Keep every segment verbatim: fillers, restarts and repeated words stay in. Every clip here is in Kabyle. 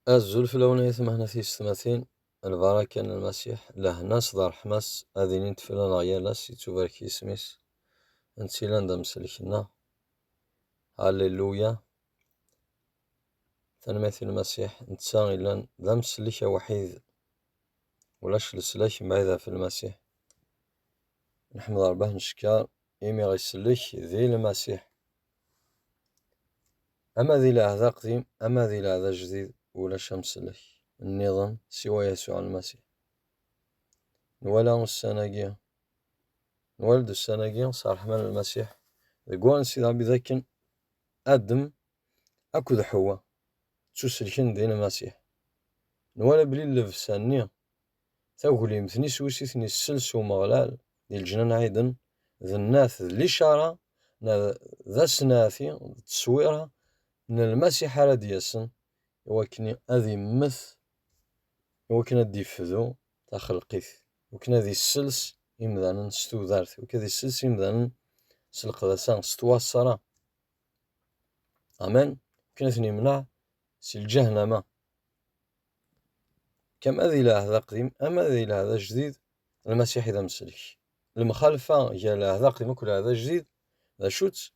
Azul fell-awen ay atmaten tiyessetmatin, lbaraka n Lmasiḥ, lehna-s d ṛṛeḥma-s ad ilint fell-aneɣ yal ass, yettubarek yisem-is, netta yellan d amsellek-nneɣ. Halleluya! Tanemmirt i Lmasiḥ, netta yellan d amsellek awḥid, ulac leslak mebɛid ɣef Lmasiḥ. Neḥmed Ṛebbi, neckeṛ imi ɣ-isellek di Lmasiḥ. Ama di lɛehd aqdim, ama di lɛehd ajdid, ulac amsellek nniḍen siwa Yasuɛ Lmasiḥ. Nwala ussan-agi, nwala-d ussan-agi s ṛṛeḥma n Lmasiḥ, deg wayen Sidi Ṛebbi d akken Adem akked Ḥewwa ttuselken di Lmasiḥ. Nwala belli llebsa-nni, taglimt-nni s wis i ten-issels Umeɣlal di leǧnan Ɛiden, d nnat, d licara, neɣ d asnati, d tteswira n Lmasiḥ ara d-yasen, i wakken ad immet, i wakken ad d-ifdu taxelqit, i wakken ad issels imdanen s tudert, i wakken ad issels imdanen s leqdasa, s twaṣṣra. Amen. Akken ad ten-imneɛ si lǧahnama. Kama di lɛehd aqdim, ama di lɛehd ajdid, Lmasiḥ i d amsellek. Lemxalfa gar lɛehd aqdim akked lɛehd ajdid, d acu-tt?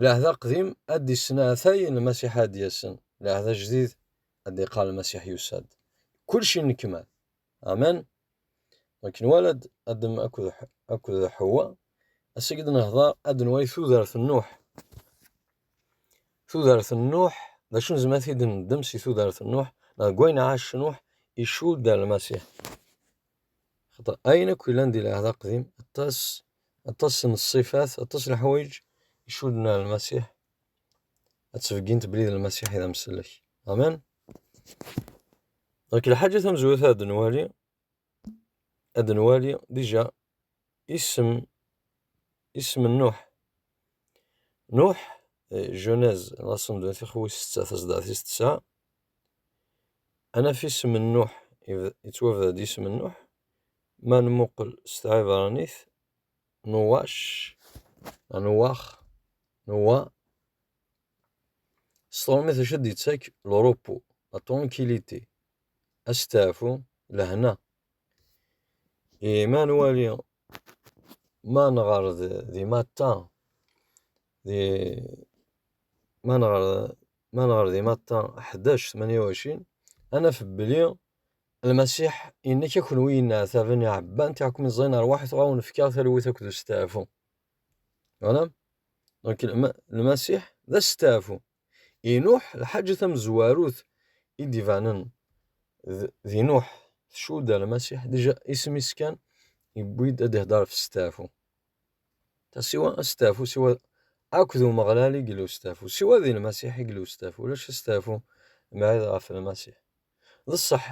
Lɛehd aqdim ad d-isneɛtay Lmasiḥ ad d-yasen. Lɛehd ajdid ad d-iqqar Lmasiḥ yusa-d. Kullec yennekmal. Amen. Donc, nwala-d Adem akked Ḥ-, akked Ḥewwa. Ass-agi d-nehḍer ad nwali tudert n Nuḥ. Tudert n Nuḥ, d acu nezmer ad t-id-neddem si tudert n Nuḥ? Neɣ deg wayen ɛac Nuḥ, icudd ar Lmasiḥ. Xaṭer ayen akk yellan di lɛehd aqdim, aṭas, aṭas n ṣṣifat, aṭas n leḥwayeǧ icudden ar Lmasiḥ, ad ttbeggint belli d Lmasiḥ i d amsellek. Amen. Donc, lḥaǧa tamezwarut ad nwali, ad nwali déjà isem, isem n Nuḥ. Nuḥ, eh, Genèse, laṣen d tixwi setta, taẓedaɛt-is tesɛa. Ad naf isem n Nuḥ, yeb-, yettwabda-d isem n Nuḥ. Ma nmuqel s tɛibranit, Nuwac, Nuwax, Nuwa. S tṛumit acu d-yettak? Le repos, la tranquillité. Asteɛfu, lehna. I ma nwali, ma nɣer d, di Matta, di, ma nɣer, ma nɣer di Matta ḥdac tmanya u ɛecrin, ad naf belli Lmasiḥ yenna-k: "A kunwi yenneɛtaben, iɛebban, tiɛekkumin ẓẓayen rrwaḥ, tuɣ ad wen-fkeɣ talwit akked usteɛfu." Voilà. Donc, Lma-, Lmasiḥ d asteɛfu. I Nuḥ, lḥaǧa tamezwarut i d-ibanen d-, di Nuḥ, tcudd ar Lmasiḥ, déjà isem-is kan yewwi-d ad ihder ɣef usteɛfu. Ta siwa asteɛfu, siwa akked Umeɣlal i yella usteɛfu, siwa di Lmasiḥ i yella usteɛfu, ulac asteɛfu mɛid ɣef Lmasiḥ. D ṣṣeḥ,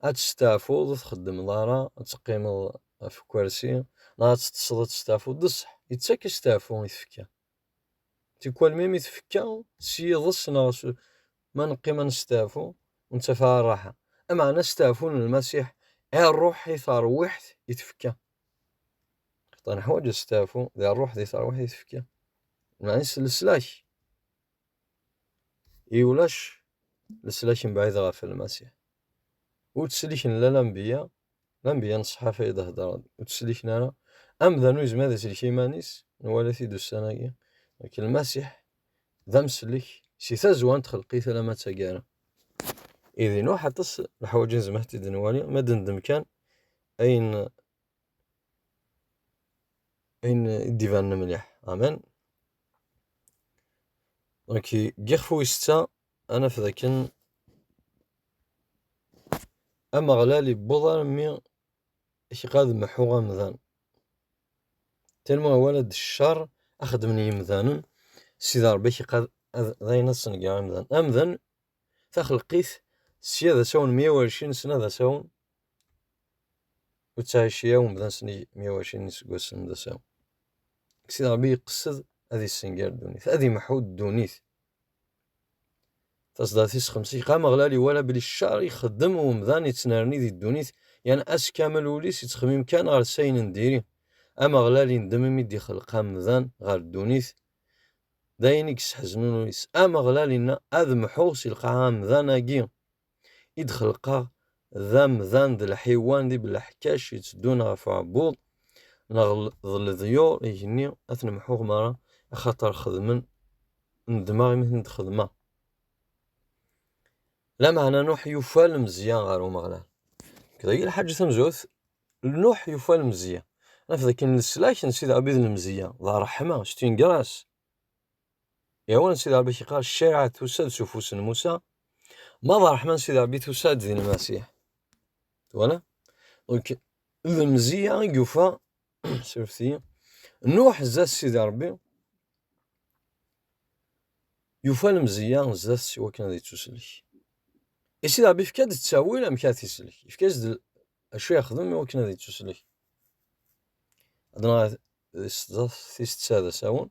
ad testeɛfuḍ, ur txeddmeḍ ara, ad teqqimeḍ ɣef ukersi, neɣ ad teṭṭseḍ, ad testeɛfuḍ, d ṣṣeḥ, yettak asteɛfu i tfekka. Tikwal mi, mi tfekka s yiḍes neɣ s, ma neqqim ad nesteɛfu, ur nettaf ara rraḥa. Ameɛna asteɛfu n Lmasiḥ, i ṛṛuḥ, i terwiḥt, i tfekka. Xaṭer neḥwaǧ asteɛfu, di ṛṛuḥ, di terwiḥt, i tfekka. Meɛna s leslak. I ulac leslak mebɛid ɣef Lmasiḥ. Ur ttselliken la lanbiya, lanbiya n ṣṣḥafa i d-heddren, ur ttselliken ara. Amdan ur yezmir ad isellek iman-is, nwala-t-id ussan-agi. Lakin Lmasiḥ d amsellek si tazwara n txelqit alamma d taggara. I di Nuḥ aṭas leḥwayeǧ i nezmer ad t-id-nwali, ma d-neddem kan ayen ayen i d-ibanen mliḥ. Amen. Donc, deg yixef wis setta, ad naf dakken Ameɣlal iwweḍ armi i k-iqqar ad mḥuɣ amdan. Tellement awal ad d ccer axeddem n yimdanen, Sidi Ṛebbi i k-iqqar ad, d ayen ad ssengeɣ amdan. Amdan taxelqit, sya d asawen meyya u ɛecrin sna d asawen, ur ttɛici ara umdan s meyya u ɛecrin iseggasen d asawen. Sidi Ṛebbi iqsed ad issenger ddunit, ad imḥu ddunit. Taṣeddart tis xemsa, Ameɣlal iwala belli ccer ixeddem umdan ittnerni di ddunit, yan ass kamel ul-is ittxemmim kan ɣer sayen n diri. Ameɣlal indem imi d-ixleq amdan ɣer ddunit, d ayen i yesseḥznen ul-is. Ameɣlal inna: "Ad mḥuɣ si lqaɛa amdan-agi." i d-xelqeɣ d amdan d lḥiwan d ibelḥekkac yetteddun ɣef uɛebbuḍ, neɣ l-, d leḍyur igenni ad ten-mḥuɣ merra, axaṭer xedmen, nedmeɣ imi ten-d-xedmeɣ. Lameɛna Nuḥ yufa lemzeyya ɣer Umeɣlal. Dagi lḥaǧa tamezwarut, Nuḥ yufa lemzeyya. Naf dakken leslak n Sidi Ṛebbi d lemzeyya, d ṛṛeḥma, c'est une grâce. Yawan Sidi Ṛebbi k-yeqqar ccariɛa tusa-d s ufus n Musa, ma d ṛṛeḥma n Sidi Ṛebbi tusa-d di Lmasiḥ. Twala? Donc, lemzeyya i yufa, surfet-iyi, Nuḥ zdat Sidi Ṛebbi, yufa lemzeyya zdat-s i wakken ad yettuslek. I Sidi Ṛebbi yefka-d ttawil amek ad t-islek. Yefka-as-d acu yexdem i wakken ad yettuslek. Ad nɣer di sḍat tis setta d asawen.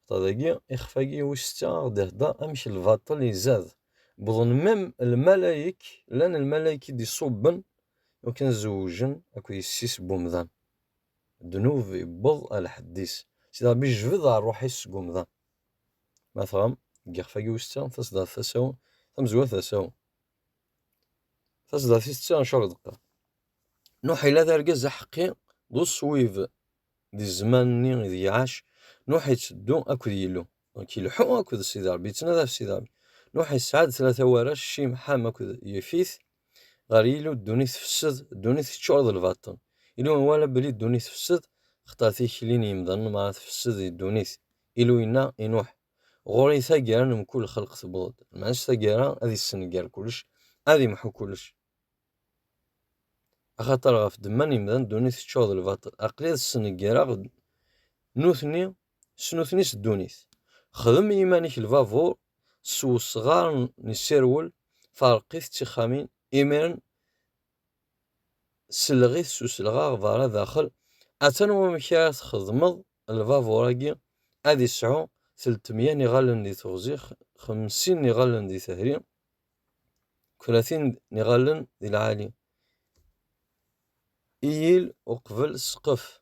Ɣer dagi, ixef-agi wis setta aɣ-d-ihedder amek lbaṭel izad. Wwḍen même lmalayek, llan lmalayek i d-iṣubben i wakken ad zewjen akked yessi-s n wemdan. Ddnub iwweḍ ar lḥedd-is. Sidi Ṛebbi yejbed ɣer ṛṛuḥ-is seg umdan. Ma tɣam, deg yixef-agi wis setta, taseddarit tasawen, tamezwarut d asawen. Taseddarit tis setta, acu ara d-teqqar? Nuḥ yella d argaz aḥeqqi, d uṣwib di zzman-nni ideg iɛac. Nuḥ yetteddu akked Yillu. Donc, ileḥḥu akked Sidi Ṛebbi, yettnadi ɣef Sidi Ṛebbi. Nuḥ yesɛa-d tlata warrac, Cim, Ḥam akked Yifit. Ɣer Yillu, ddunit tefsed, ddunit teččur d lbaṭel. Illu iwala belli ddunit tefsed, xaṭer tikli n yimdanen merra tefsed di ddunit. Illu yenna i Nuḥ: "Ɣur-i taggara n mkul lxelq tewweḍ-d." Lmeɛna-s taggara ad yessenger kullec, ad yemḥu kullec. Axaṭer ɣef ddemma n yimdanen ddunit teččur d lbaṭel. Aql-i ad ssengareɣ nutni, s nutni s ddunit. Xdem i yiman-ik lbabur s wesɣar n isirwel, ferq-it d tixxamin, imiren selleɣ-it s uselɣaɣ berra daxel. Atan wamek ara txedmeḍ lbabur-agi, ad isɛu telt meyya n iɣallen di teɣzi, xemsin n iɣallen di tehri, kratin n iɣallen di lɛali. Iyil uqbel ssqef.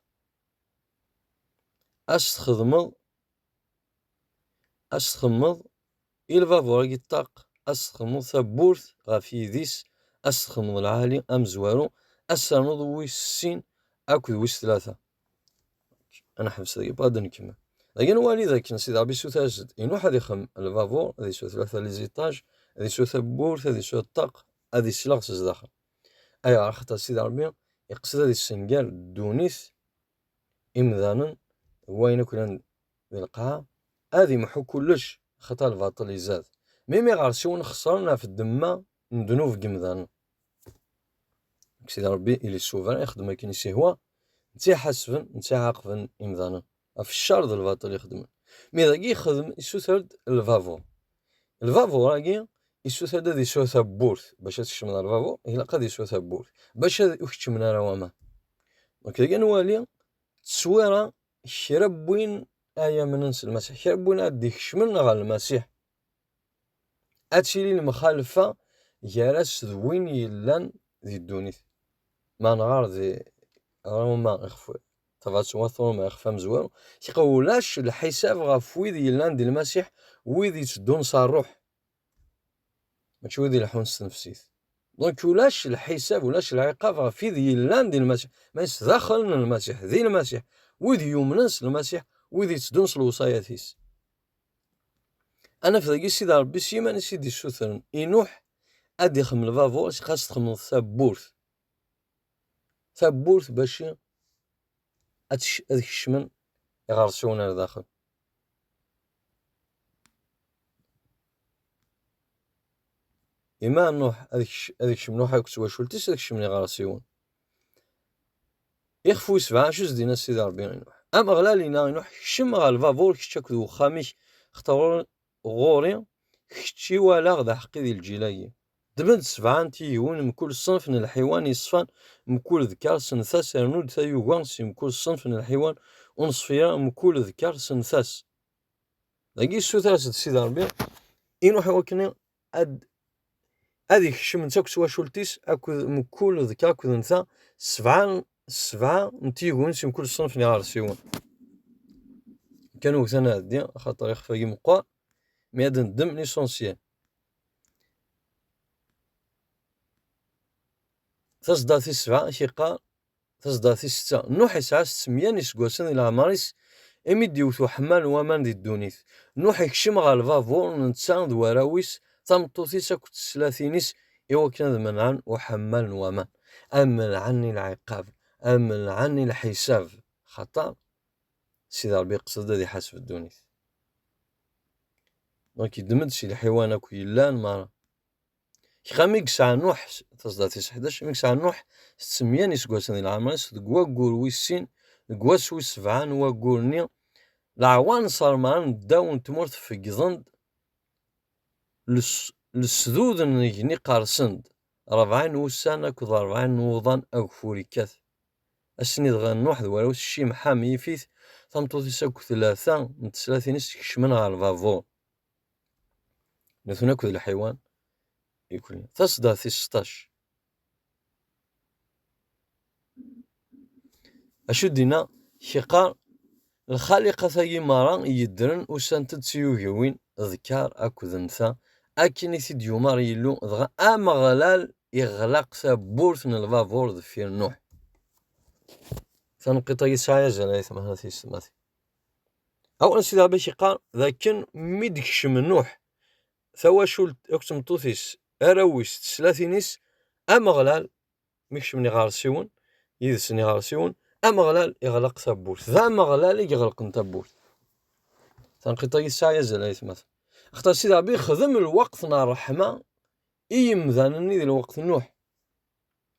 Ad s-txedmeḍ, ad s-txedmeḍ i lbabur-agi ṭṭaq, ad s-txedmeḍ tawwurt ɣef yidis, ad s-txedmeḍ lɛali amezwaru, ad s-ternuḍ wis sin akked wis tlata. Ad neḥbes dagi, bɣa ad nkemmel. Dagi nwali dakken Sidi Ṛebbi yessuter-as-d i Nuḥ ad ixdem lbabur, ad yesɛu tlata les étages, ad yesɛu tawwurt, ad yesɛu ṭṭaq, ad isleɣ s zdaxel. Ayɣer? Axaṭer Sidi Ṛebbi iqsed ad issenger ddunit, imdanen, wayen akk yellan di lqaɛa, ad imḥu kullec, axaṭer lbaṭel izad. Même iɣersiwen xeṣren ɣef ddemma n ddnub n yimdanen. Sidi Ṛebbi, il est souverain, ixdem akken i s-ihwa, netta iḥasben, netta iɛaqben imdanen ɣef ccer d lbaṭel i xedmen. Mi dagi ixdem, issuter-d lbabur. Lbabur-agi, issuter-d ad isɛu tawwurt. Bac ad tkecmeḍ ɣer lbabur, ilaq ad isɛu tawwurt. Bac ad ur keččmen ara waman. Donc, dagi ad nwali tteswira kra n win ara yamnen s Lmasiḥ, kra n win ad d-ikecmen ɣer Lmasiḥ. Ad tili lemxalfa gar-as d win yellan di ddunit. Ma nɣer di Roma ixef, tabrat n wat Roma ixef amezwaru, tiqa ulac lḥisab ɣef wid yellan di Lmasiḥ, wid yetteddun s ṛṛuḥ. Mačči wid ileḥḥun s tnefsit. Donc ulac lḥisab, ulac lɛiqab ɣef wid yellan di Lmasiḥ. Ma s daxel n Lmasiḥ, di Lmasiḥ, wid yumnen s Lmasiḥ, wid yetteddun s lewṣayat-is. Ad naf dagi Sidi Ṛebbi s yiman-is i d-issutren i Nuḥ ad ixdem lbabur, ad s-txedmeḍ tawwurt. Tawwurt bac ad tc-, ad kecmen iɣersiwen ar daxel. Ima Nuḥ ad kec-, ad kecmen Nuḥ akked twacult-is, ad kecmen iɣersiwen. Ixef wis sebɛa, acu s-d-yenna Sidi Ṛebbi i Nuḥ? Ameɣlal yenna i Nuḥ: "Kcem ɣer lbabur, kečč akked wexxam-ik, xaṭer ɣur-i, kečč i walaɣ d aḥeqqi di lǧil-agi." Ddem-d sebɛa n tiyiwin, mkul ṣṣenf n lḥiwan yeṣfan, mkul dker sentas, rnu-d tayuga si mkul ṣṣenf n lḥiwan uneṣfira, mkul dker sentas. Dagi yessuter-as-d Sidi Ṛebbi i Nuḥ i wakken ad, ad ikcem netta akked twacult-is akked mkul dker akked netta sebɛa, sebɛa n tiyiwin si mkul ṣṣenf n iɣersiwen. Kan wten aɛeddi, axaṭer ixef-agi meqqer, mi ad neddem l'essentiel. Taẓeddart tis sebɛa, ak-iqqar, taẓeddart tis setta. Nuḥ isɛa settemya n iseggasen di leɛmer-is, imi d-iwet uḥemmal n waman di ddunit. Nuḥ ikcem ɣer lbabur, netta d warraw-is, tameṭṭut-is akked teslatin-is, i wakken ad menɛen uḥemmal n waman. Ad menɛen i lɛiqab, ad menɛen i lḥisab, xaṭer Sidi Ṛebbi iqsed ad iḥaseb ddunit. Donc, yeddem-d si lḥiwan akk yellan merra. Kra mi yesɛa Nuḥ, taẓeddart tis ḥdac, mi yesɛa Nuḥ settemya n iseggasen di leɛmer-is, deg waggur wis sin, deg wass wis sebɛa n waggur-nni, leɛwanṣer merra n ddaw n tmurt feggḍen-d, les-, lesdud n igenni qersen-d, rebɛin n wussan akked rebɛin n wuḍan ageffur ikkat. Ass-nni dɣa Nuḥ d warraw-is, Cim, Ḥam, Yifit, tameṭṭut-is akked tlata n teslatin-is kecmen ɣer lbabur. Nutni akked lḥiwan, ikul. Taseddart tis seṭṭac. Acu d-yenna? Iqqar, lxaliqat-agi merra yeddren usant-d s tyugiwin, d kar akked nta, akken i t-id-yumer Yillu, dɣa Ameɣlal iɣlaq tawwurt n lbabur deffir Nuḥ. Taneqqiṭ-agi tesɛa azal, ay tamahat yessetmatin. Awal n Sidi Ṛebbi iqqar d akken mi d-kecm Nuḥ, tawacult akked tmeṭṭut-is, arraw-is, teslatin-is, Ameɣlal, mi kecmen iɣersiwen, yid-sen iɣersiwen, Ameɣlal iɣleq tawwurt. D Ameɣlal i iɣelqen tawwurt. Taneqqiṭ-agi tesɛa azal, ay tamahat. Axaṭer Sidi Ṛebbi ixdem lweqt n ṛṛeḥma i yimdanen-nni di lweqt n Nuḥ.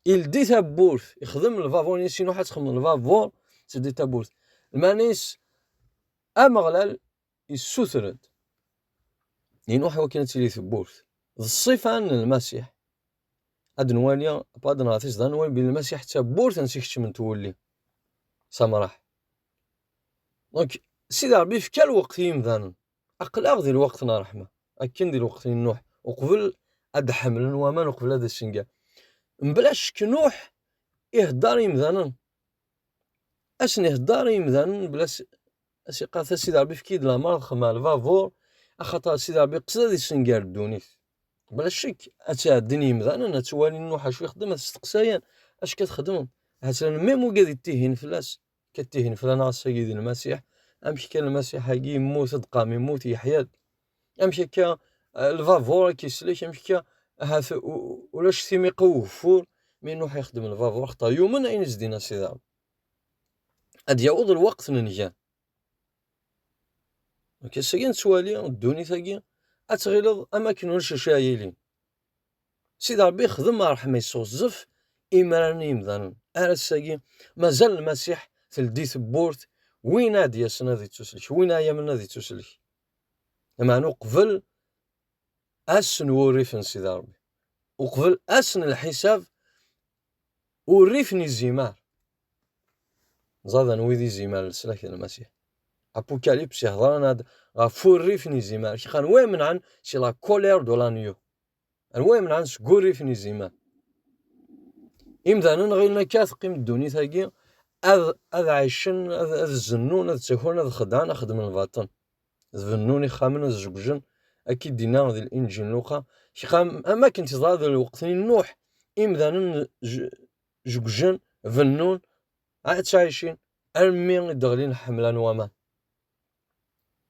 Ildi tawwurt, ixdem lbabur, ini-as i Nuḥ ad txedmeḍ lbabur, teldi tawwurt. Lmeɛna-is, Ameɣlal issuter-d i Nuḥ i wakken ad tili tewwurt. D ṣṣifa n Lmasiḥ. Ad nwali, ad nɣer tiseḍ, ad nwali belli Lmasiḥ d tawwurt ansi kecment wulli s amraḥ. Donc, Sidi Ṛebbi ifka lweqt i yimdanen. Aql-aɣ di lweqt n ṛṛeḥma, akken di lweqt n Nuḥ, uqbel ad d-ḥemlen waman, uqbel ad d-ssengar. Mebla ccek, Nuḥ ihedder i yimdanen. Ad sen-ihedder i yimdanen, bla s-, ad s-iqqar, Sidi Ṛebbi, efk-iyi-d lameṛ ad xedmeɣ lbabur, axaṭer Sidi Ṛebbi iqsed ad issenger ddunit. Bla ccek, ad ttɛeddin yimdanen, ad ttwalin Nuḥ acu ixeddem, ad steqsayen, acu akka txeddmem? Ahat llan même wigad ittihin fell-as, akka ttihin fell-aneɣ ass-agi di Lmasiḥ, amek akka Lmasiḥ-agi yemmut, ad d-qqaren yemmut, yeḥya-d? Amek akka, eh, lbabur ad k-islek? Amek akka, ahat u-, u-, ulac timiqa ugeffur, mi Nuḥ ixeddem lbabur, axaṭer yumen ayen i s-d-yenna Sidi Ṛebbi. Ad d-yaweḍ lweqt n nnger. Donc, ass-agi nettwali ddunit-agi, ad tɣileḍ am akken ulac acu ara yilin. Sidi Ṛebbi ixdem ṛṛeḥma, yesseɣzef imraren i yimdanen. Ar ass-agi, mazal Lmasiḥ teldi tewwurt, win ad d-yasen ad ittuslek, win ara yamnen ad ittuslek. Lameɛna uqbel ass n wurrif n Sidi Ṛebbi, uqbel ass n lḥisab, urrif n izimar. Ẓaden wid izimar leslak d Lmasiḥ. Apocalypse ihḍeṛ-aneɣ-d ɣef urrif n izimar. Kixan wa imenɛen si la colère de l'agneau. Anwa imenɛen seg urrif n izimar? Imdanen ɣilen akka teqqim ddunit-agi, ad, ad ɛicen, ad, ad zennun, ad ttakren, ad xedɛen, ad xedmen lbaṭel. Ad bennun ixxamen, ad zewǧen, akka i d-yenna di Linǧil n Luqa. Kixan, am akken teḍra di lweqt n Nuḥ, imdanen z-, zewǧen, bennun, ad ttɛicin, armi i d-ɣlin ḥemlan waman.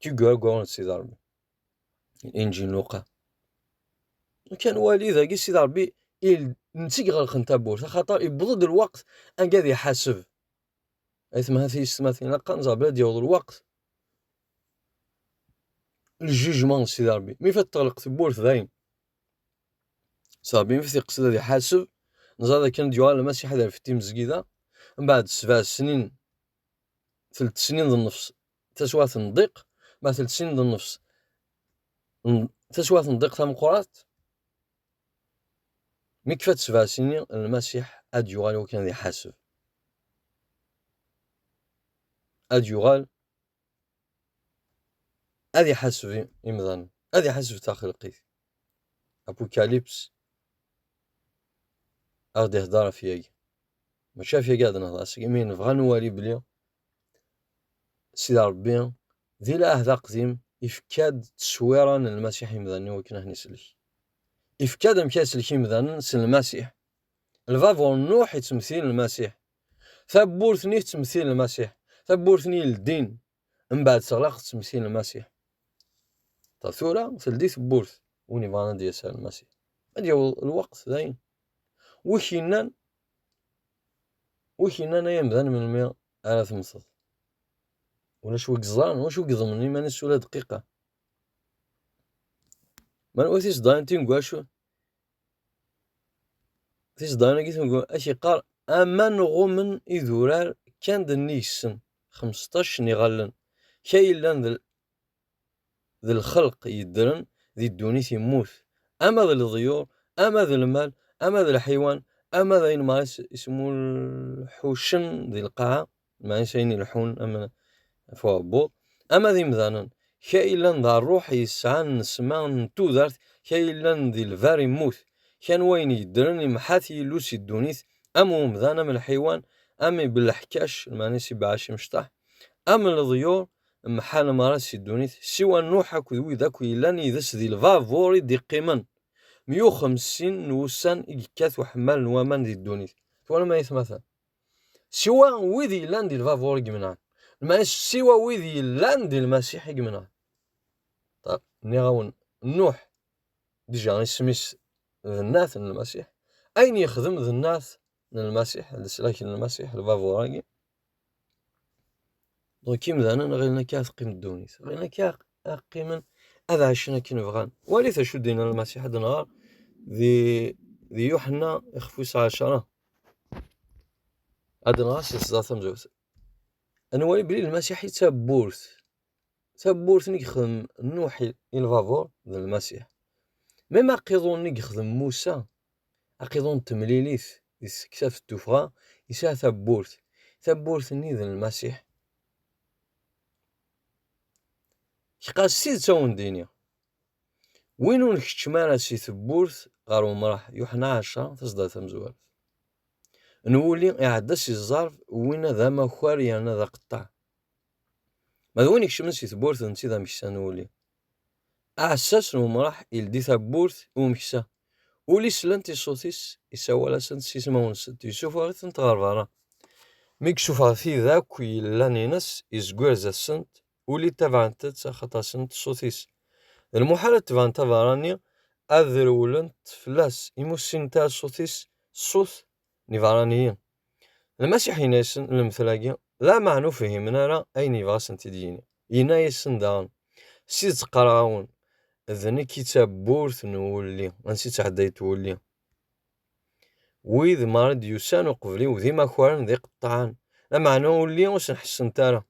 Tigurguren n Sidi Ṛebbi. Inǧil n Luqa. Kan wali dagi Sidi Ṛebbi, il-, netta i iɣelqen tawwurt, axaṭer iwweḍ-d lweqt anga ad iḥaseb. Ay tmahat yessetmatin, ilaq ad nẓer belli ad yaweḍ lweqt n ljijma n Sidi Ṛebbi. Mi fat teɣleq tewwurt dayen. Sidi Ṛebbi mi fat iqsed ad iḥaseb, nẓer dakken ad yuɣal Lmasiḥ ad irfed timezgida, mbeɛd sebɛ snin, telt snin d nnefs taswiɛt n ddiq, ma telt snin d nnefs n-, taswiɛt n ddiq tameqqrant, mi kfat sebɛ snin, Lmasiḥ ad yuɣal i wakken ad iḥaseb. Ad yuɣal ad iḥaseb i-, imdanen, ad iḥaseb taxelqit. Apocalypse, ad ɣ-d-ihder ɣef yagi. Mačči ɣef yagi ad nehder, seg imi nebɣa ad nwali belli Sidi Ṛebbi, di lɛehd aqdim, ifka-d tteswira n Lmasiḥ i yimdanen i wakken ad ten-islek. Ifka-d amek ad islek imdanen s Lmasiḥ. Lbabur n Nuḥ yettmetil Lmasiḥ. Tawwurt-nni tettmetil Lmasiḥ. Tawwurt-nni yeldin, mbeɛd teɣlaq, tettmetil Lmasiḥ. Ta tura teldi tewwurt, win yebɣan ad d-yas ar Lmasiḥ. Ad yaweḍ lweqt dayen. Wi k-yennan, wi k-yennan ay amdan melmi ara temmteḍ? Ulac wi yeẓran, ulac wi iḍemnen iman-is ula dqiqa. Manwa tiseddarin tineggac? Tiseddarin-agi tineggac, ak-iqqar: "Aman ɣummen idurar, kkan-d nnig-sen xmesṭac n iɣallen, kra yellan d l-, d lxelq yeddren di ddunit yemmut, ama d leḍyur, ama d lmal, ama d lḥiwan, ama d ayen merra is-, ismulḥucen di lqaɛa." Meɛna ayen ileḥḥun am ɣef uɛebbuḍ, ama d imdanen, kra yellan d ṛṛuḥ yesɛan nnesma n tudert, kra yellan di lbar immut, kra n wayen yeddren imḥa-t Yillu si ddunit, am umdan, am lḥiwan, am ibelleḥkac, lmeɛna-s ibeɛɛac imecṭaḥ, am leḍyur, mḥan merra si ddunit, siwa Nuḥ akked wid akk yellan yid-s di lbabur i d-iqqimen. Meyya u xemsin n wussan i yekkat uḥemmal n waman di ddunit. Twalam ay atmaten? Siwa wid yellan di lbabur i imenɛen. Lmeɛna-s siwa wid yellan di Lmasiḥ i imenɛen. Ṭa-, nniɣ-awen, Nuḥ, déjà isem-is d nnat n Lmasiḥ. Ayen yexdem d nnat n Lmasiḥ, d leslak n Lmasiḥ, lbabur-agi. Donc imdanen ɣilen akka ad teqqim ddunit. Ɣilen akka ad qqimen, ad ɛacen akken bɣan. Walit acu d-yenna Lmasiḥ, ad nɣer di, di Yuḥenna ixef wis ɛecṛa. Ad nɣer si tẓa tamezwarut. Ad nwali belli Lmasiḥ i d tawwurt. Tawwurt-nni i yexdem Nuḥ i, i lbabur d Lmasiḥ. Même aqiḍun-nni i yexdem Musa, aqiḍun n temlilit di tektabt n tuffɣa, yesɛa tawwurt. Tawwurt-nni d Lmasiḥ. Kqa s tidet ad wen-d-iniɣ, win ur nkeččem ara si tewwurt ɣer umraḥ, Yuḥenna ɛecṛa, taseddart tamezwarut. Nwuli iɛedda si ẓẓerb, winna d amakar yerna d aqeṭṭeɛ. Ma d win ikecmen si tewwurt, d netta i d ameksa n wulli. Aɛessas n umraḥ ildi tawwurt i umeksa. Ul-is llant i ṣṣut-is, isawal-asent s ismawen-nsent, yessufeɣ-itent ɣer berra. Mi yessufeɣ tid akk yellan ines, izgurez-asent, ul-i tabɛent-tt axaṭer ssent ṣṣut-is. D lmuḥal ad tebɛent aberrani, ad rewlent fell-as, imi ur ssinent ara ṣṣut-is, ṣṣut n iberraniyen. Lmasiḥ yenna-yasen lemtel-agi, lameɛna ur fhimen ara ayen yebɣa ad sen-t-id-yini. Yenna-yasen daɣen, s tidet qqareɣ-awen, d nekk i d tawwurt n wulli, ansi ttɛeddayent wulli. Wid merra d-yusan uqbel-iw d imakaren d iqeṭṭɛen, lameɛna ulli ur sen-ḥessent ara.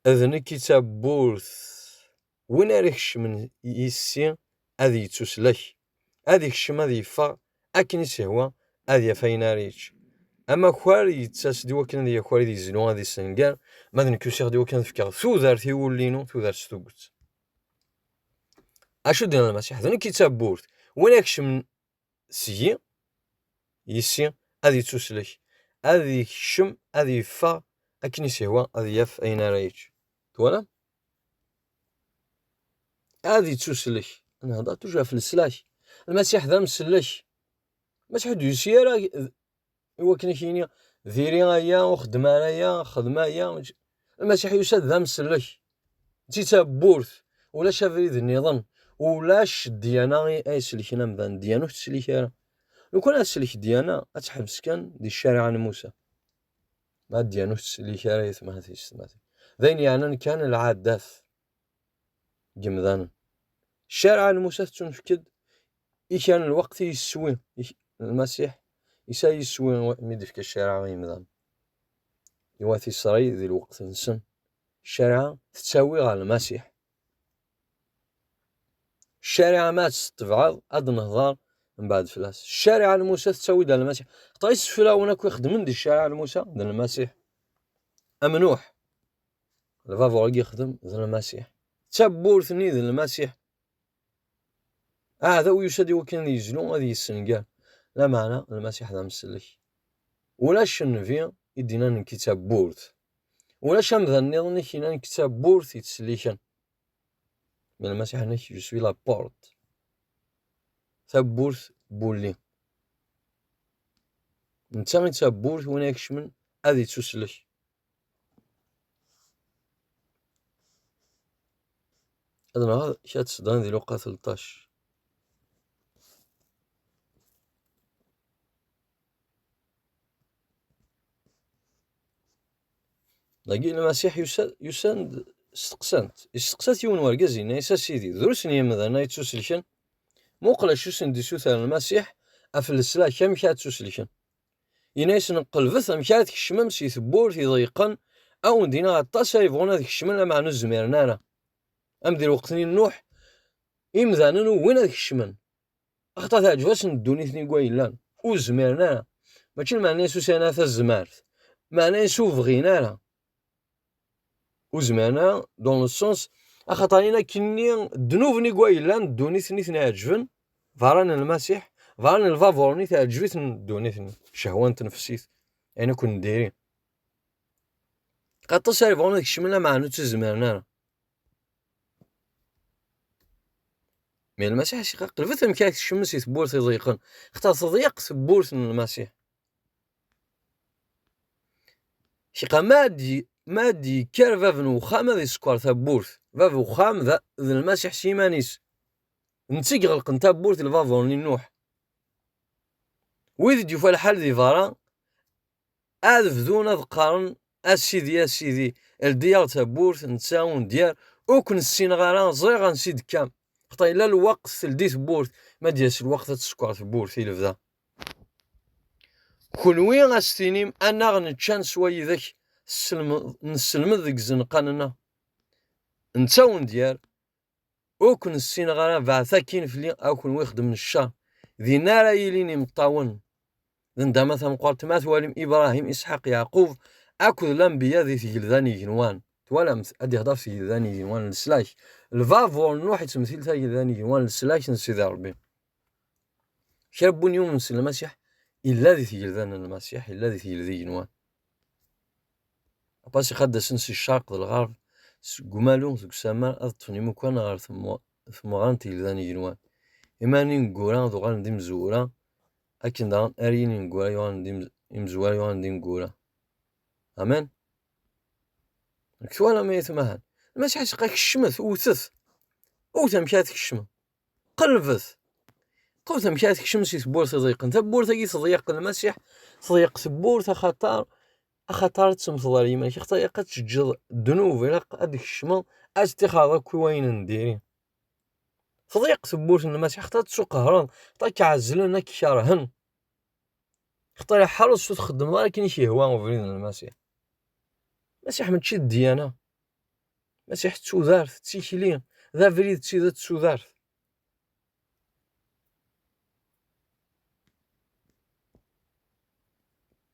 D nekk i d tawwurt. Win ara ikecmen yis-i ad yettuslek, ad ikcem ad yeffeɣ akken i s-ihwa, ad yaf ayen ara yečč. Amakar yettas-d i wakken ad yaker ad yezlu ad issenger, ma d nekk usiɣ-d i wakken ad fkeɣ tudert i wulli-inu, tudert s tuget. Acu d-yenna Lmasiḥ? D nekk i d tawwurt. Win ikecmen seg-i, yis-i, ad yettuslek, ad yekcem, ad yeffeɣ akken i s-ihwa, ad yaf ayen ara yečč. Twalam? Ad yettuslek. Nehder toujours ɣef leslak. Lmasiḥ d amsellek. Lmasiḥ ur d-yusi ara i wakken ad k-yini, diri aya, ur xeddem ara aya, xdem aya. Lmasiḥ yusa-d d amsellek. D tawwurt. Ulac abrid nniḍen. Ulac ddyana i, ay selken amdan. Ddyana ur tettsellik ara. Lukan ad tselk ddyana, ad teḥbes kan di ccariɛa n Musa. Ma ddyana ur tettsellik ara, ay atmaten, ay teysetmatin. D ayen yeɛnan kan lɛadat n yemdanen. Ccariɛa n Musa tettunefk-d i kan lweqt i yeswi, i k-, Lmasiḥ, isa yeswi mi d-ifka ccariɛa i yemdanen. I wat Isṛayil di lweqt-nsen, ccariɛa tettawi ɣer Lmasiḥ. Ccariɛa ma ad tt-tebɛeḍ, ad nehḍer mbeɛd fell-as. Ccariɛa n Musa tettawi-d ɣer Lmasiḥ. Xaṭer iseflawen akk ixeddmen di ccariɛa n Musa, d Lmasiḥ. Am Nuḥ. Lbabur i yexdem d Lmasiḥ. Tawwurt-nni d Lmasiḥ. Aɛdaw yusa-d i wakken ad yezlu, ad yessenger. Lameɛna Lmasiḥ d amsellek. Ulac nnbi i d-yennan nekk i d tawwurt. Ulac amdan nniḍen i k-yennan nekk d tawwurt yettselliken. Mais Lmasiḥ yenna-k, je suis la porte. Tawwurt n wulli. Netta i d tawwurt, win ay ikecmen ad ittuslek. Ad nɣer kra tseddan di Luqa tleṭṭac. Dagi Lmasiḥ yusa-, yusan-d, steqsan-t. Isteqsa-t yiwen wergaz, yenna-yas: "A Sidi, drus n yemdanen ay yettuselken? Muqel acu i sen-d-isuter Lmasiḥ ɣef leslak, amek ad ttuselken." Yenna-yasen: "Qelbet amek ara tkecmem si tewwurt iḍeyqen, a wen-d-iniɣ aṭas ara yebɣun ad kecmen, lameɛna ur zmiren ara." Am di lweqt-nni n Nuḥ, imdanen ugin ad kecmen. Axaṭer teɛǧeb-asen ddunit-nni deg way llan. Ur zmiren ara. Mačči lmeɛna-is ur sɛin ara tazmert. Meɛna-is ur bɣin ara. Ur zmiren ara, dans le sens, axaṭer ayen akkenni, ddnub-nni deg way llan, ddunit-nni ten-iɛeǧben, berra n Lmasiḥ, berra n lbabuṛ-nni teɛǧeb-iten ddunit-nni. Cehwa n tnefsit. Ayen akk n diri. Aṭas ara yebɣun ad kecmen, lameɛna ur tt-zmiren ara. Mi Lmasiḥ as-iqqar: "Qelbet amek ara tkecmem si tewwurt iḍeyqen." Xaṭer teḍyeq tewwurt n Lmasiḥ. Cqa ma d-, ma d-yekker bab n uxxam ad isekker tawwurt. Bab uxxam d, d Lmasiḥ s yiman-is. Netta i iɣelqen tawwurt n lbabuṛ-nni n Nuḥ. Wid i d-yufa lḥal di berra, ad bdun ad qqaren: "A Sidi, a Sidi, ldi-yaɣ-d tawwurt, netta ur neddi ara, ur ken-ssineɣ ara, ẓriɣ ansi d-tekkam." Xaṭer yella lweqt teldi tewwurt, ma d-yas lweqt ad tsekker tewwurt i lebda. Kenwi a s-tinim: "Anaɣ nečča neswa yid-k, tesselm-, nesselmed deg izenqan-nneɣ." Netta ur neddi ara. Ur ken-ssineɣ ara, beɛdet akkin fell-i a kenwi ixeddmen ccer. Din ara yilin imeṭṭawen d nndama tameqqrant, ma twalim Ibṛahim, Isḥaq, Yeɛqub akked lanbeyya di tgelda n yigenwan. Twalamt, ad d-ihder ɣef tgelda n yigenwan n leslak. Lbabuṛ n Nuḥ yettmettil tagelda n yigenwan n leslak n Sidi Ṛebbi. Kra n win yumen s Lmasiḥ, yella di tgelda n Lmasiḥ, yella di tgelda n yigenwan. Aṭas i xad-asen si ccerq d lɣerb, seg umalu, seg usamar, ad ṭṭfen imukan ɣer tmu-, tmeɣra n tgelda n yigenwan. Imaren ineggura ad uɣalen d imezwura, akken daɣen erriyen ineggura yuɣalen d imez-, imezwura yuɣalen d ineggura. Amen. Nekk twalam ay atmahan. Lmasiḥ as-iqqar: "Kecmet, wwtet. Wwtet amek ara tkecmem. Qelbet. Qelbet amek ara tkecmem si tewwurt iḍeyqen." Tawwurt-agi teḍyeq Lmasiḥ, teḍyeq tewwurt axaṭer, axaṭer ad temmteḍ ar yiman-ik, axaṭer ilaq ad teǧǧeḍ ddnub, ilaq ad tkecmeḍ, ad teṭṭixreḍ akk i wayen n diri. Teḍyeq tewwurt n Lmasiḥ, axaṭer ad tettuqehreḍ, axaṭer ad k-ɛezzlen, ad k-kerhen. Xaṭer iḥerrez ur txeddmeḍ ara akken i k-yehwa ubrid n Lmasiḥ. Lmasiḥ mačči d ddyana. Lmasiḥ d tudert, d tikli, d abrid, d tidet, d tudert.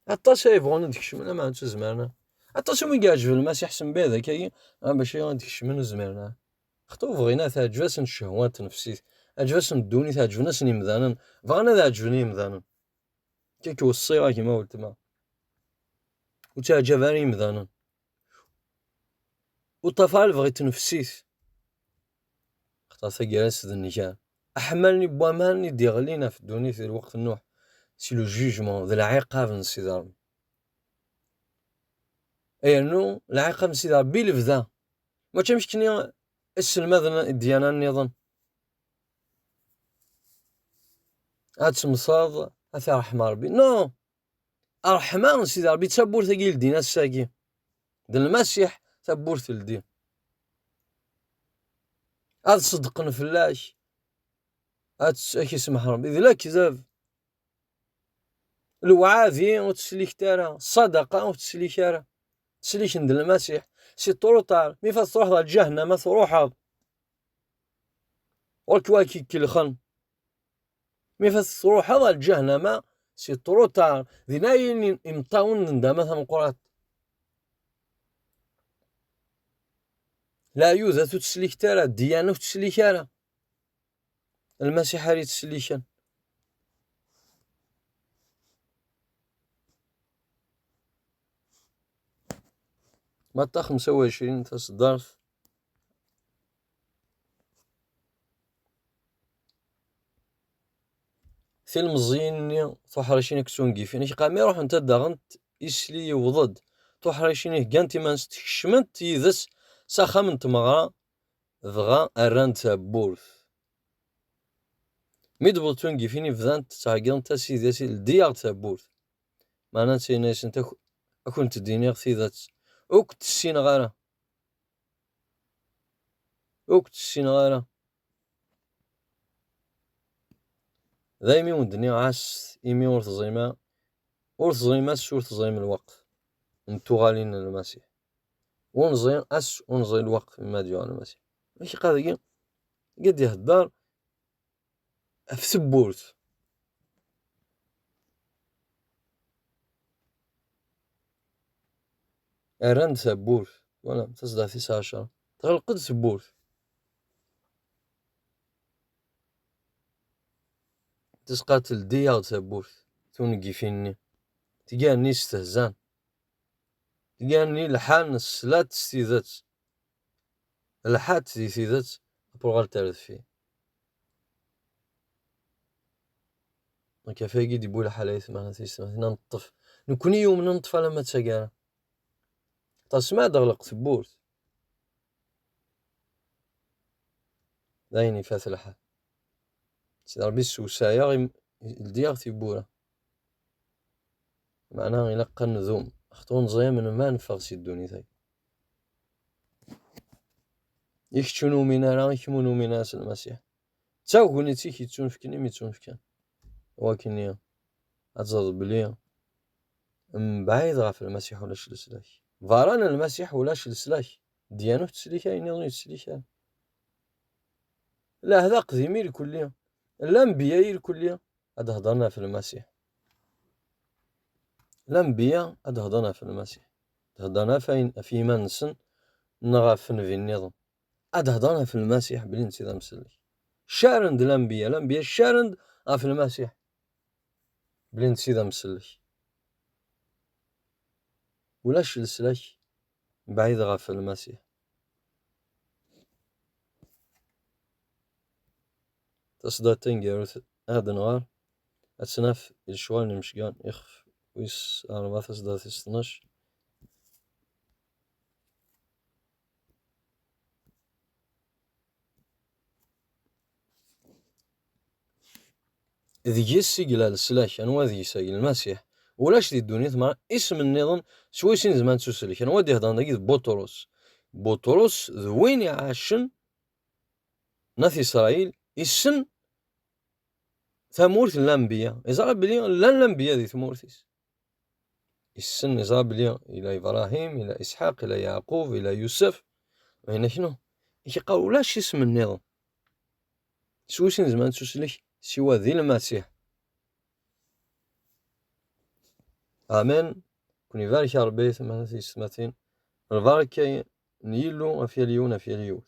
Aṭas ay yebɣun ad kecmen, lameɛna ur zmiren ara. Aṭas umi yeɛǧeb Lmasiḥ s mebɛid akka-yi, ah, bac ad kecmen ur zmiren ara. Xaṭer ur bɣin ara, teɛǧeb-asen ccehwa n tnefsit, teɛǧeb-asen ddunit, ɛeǧben-asen yemdanen, bɣan ad ɛeǧben i yemdanen. Akka k-weṣṣiɣ a gma weltma. Ur ttaɛǧab ara yemdanen. Ur ṭṭaf ara lebɣi n tnefsit. Xaṭer taggara-s d nnger. Aḥemmal-nni n waman i d-iɣlin ɣef ddunit di lweqt n Nuḥ, c'est le jugement, d lɛiqab n Sidi Ṛebbi. Yernu lɛiqab n Sidi Ṛebbi i lebda. Mačči am keččini iselmaden n ddiyana nniḍen. Ad temmteḍ, ad t-iṛḥem Ṛebbi. Non! Ṛṛeḥma n Sidi Ṛebbi d tawwurt-agi i ldin ass-agi. D Lmasiḥ tawwurt teldi. Ad ṣeddqen fell-ak. Ad tt-, ad k-isemmeḥ Ṛebbi. D lekdeb. Lewɛadi ur tesliket ara. Ṣṣadaqa ur teslik ara. Sliken d Lmasiḥ. C'est trop tard. Mi fat truḥeḍ ɣer lǧahennama, truḥeḍ. Ɣur-k wa k-ikellxen. Mi fat truḥeḍ ɣer lǧahennama, c'est trop tard. Din ay ilin imeṭṭawen n nndama tameqqrant. Leɛyudat ur tesliket ara, ddiyana ur teslik ara. Lmasiḥ ara yettselliken. Matta xemsa u ɛecrin, taṣeddart. tilmeẓyin-nni tuḥricin akked tungifin, iqami ruḥent ad d-aɣent isli yewweḍ-d. Tuḥricin-nni heggant iman-nsent, kecment yid-s s axxam n tmeɣra, dɣa rran-d tawwurt. Mi d-wwḍent tungifin, bdant ttɛeggiḍent-as yid-s: "Ldi-yaɣ-d tawwurt." Meɛna ttini-asent: "Ak-, ad kent-d-iniɣ tidet, ur kent-ssineɣ ara. Ur kent-ssineɣ ara." Daymi wen-d-nniɣ ɛasset imi ur teẓrim ara, ur teẓrim ass, ur teẓrim lweqt n tuɣalin n Lmasiḥ. Ur neẓri ass, ur neẓri lweqt mi ad yuɣal Lmasiḥ. Amek iqadagi i d-ihedder ɣef tewwurt. Rran-d tawwurt, wala, taṣeddart tis ɛecṛa. Tɣelq-d tewwurt. Tesqatel-d, "Ldi-yaɣ-d tawwurt." Tungifin-nni. Tga-nni stehzan. Tga-nni lḥan slant s tidet. Lḥant di tidet, après uɣalt ar deffir. Donc, ɣef wagi d-yewwi lḥal ay tmeɛna tiyessetmatin, ad neṭṭef. Nekkni yumnen neṭṭef alamma d taggara. Tasma ad ɣleq tewwurt. D ayen ifat lḥal. Sidi Ṛebbi ssewsayeɣ im-, ldiɣ tiwwura. Meɛna ilaq ad ndum, axaṭer ur neẓri amen ma neffeɣ si ddunit-agi. I kečč ur numin ara, i kemm ur numin ara s Lmasiḥ. D tagnit-ik yettunefken imi yettunefken. Wakken ad teẓreḍ belli mebɛid ɣef Lmasiḥ ulac leslak. Berra n Lmasiḥ ulac leslak. Ddyan ur tettsellik, ayen nniḍen ur yettsellik ara. Lɛehd aqdim irkelli, lanbiya irkelli, ad hedren ɣef Lmasiḥ. Lanbiya ad hedren ɣef Lmasiḥ. Ad hedren ɣef ayen, ɣef yiman-nsen neɣ ɣef nnbi nniḍen. Ad hedren ɣef Lmasiḥ belli netta d amsellek. Caren-d lanbiya, lanbiya caren-d ɣef Lmasiḥ belli netta d amsellek. Ulac leslak mebɛid ɣef Lmasiḥ. Taṣeddart taneggarut ad nɣer, ad tt-naf i lecɣal n imecgan, ixef wis ṛebɛa, taṣeddart tis tnac. Deg-s i yella leslak. Anwa deg-s? Ay Lmasiḥ. Ulac di ddunit merra isem nniḍen s wis i nezmer ad nettuselek. Anwa d-iheddren dagi? D Buṭrus. Buṭrus d win iɛacen n At Isṛayil, issen tamurt n lanbiya. Iẓra belli llan lanbiya di tmurt-is. Issen, iẓra belli ila Ibṛahim, ila Isḥaq, ila Yeɛqub, ila Yusef. Meɛna knu, iqqar ulac isem nniḍen s wis i nezmer ad nettuselek siwa di Lmasiḥ. Amen. Kun ibarek Ṛebbi, tamatin tiyessetmatin. Lbarka n Yillu ɣef yal yiwen, ɣef yal yiwet.